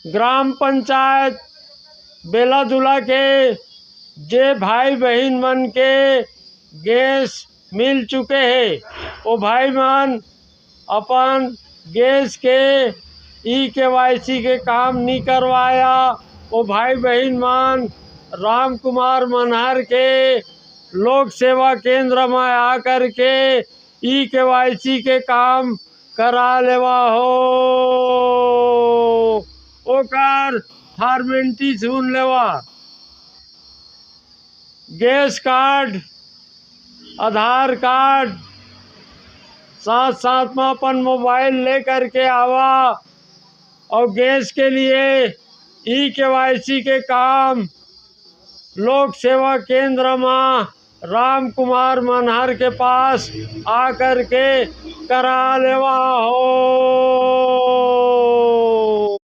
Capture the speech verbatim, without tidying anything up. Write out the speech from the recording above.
ग्राम पंचायत बेलादुला के जे भाई बहिन मन के गैस मिल चुके हे, वो भाई मन अपन गैस के ई केवाईसी के काम नी करवाया। वो भाई बहिन मन राम कुमार मनहर के लोक सेवा केंद्र में आकर के ई केवाईसी के काम करा लेवा हो, ओकर फॉर्मेलिटी सुन लेवा। गैस कार्ड, आधार कार्ड, साथ साथ में अपन मोबाइल लेकर के आवा और गैस के लिए ई केवाईसी के काम लोक सेवा केंद्र में राम कुमार मनहर के पास आकर के करा लेवा हो।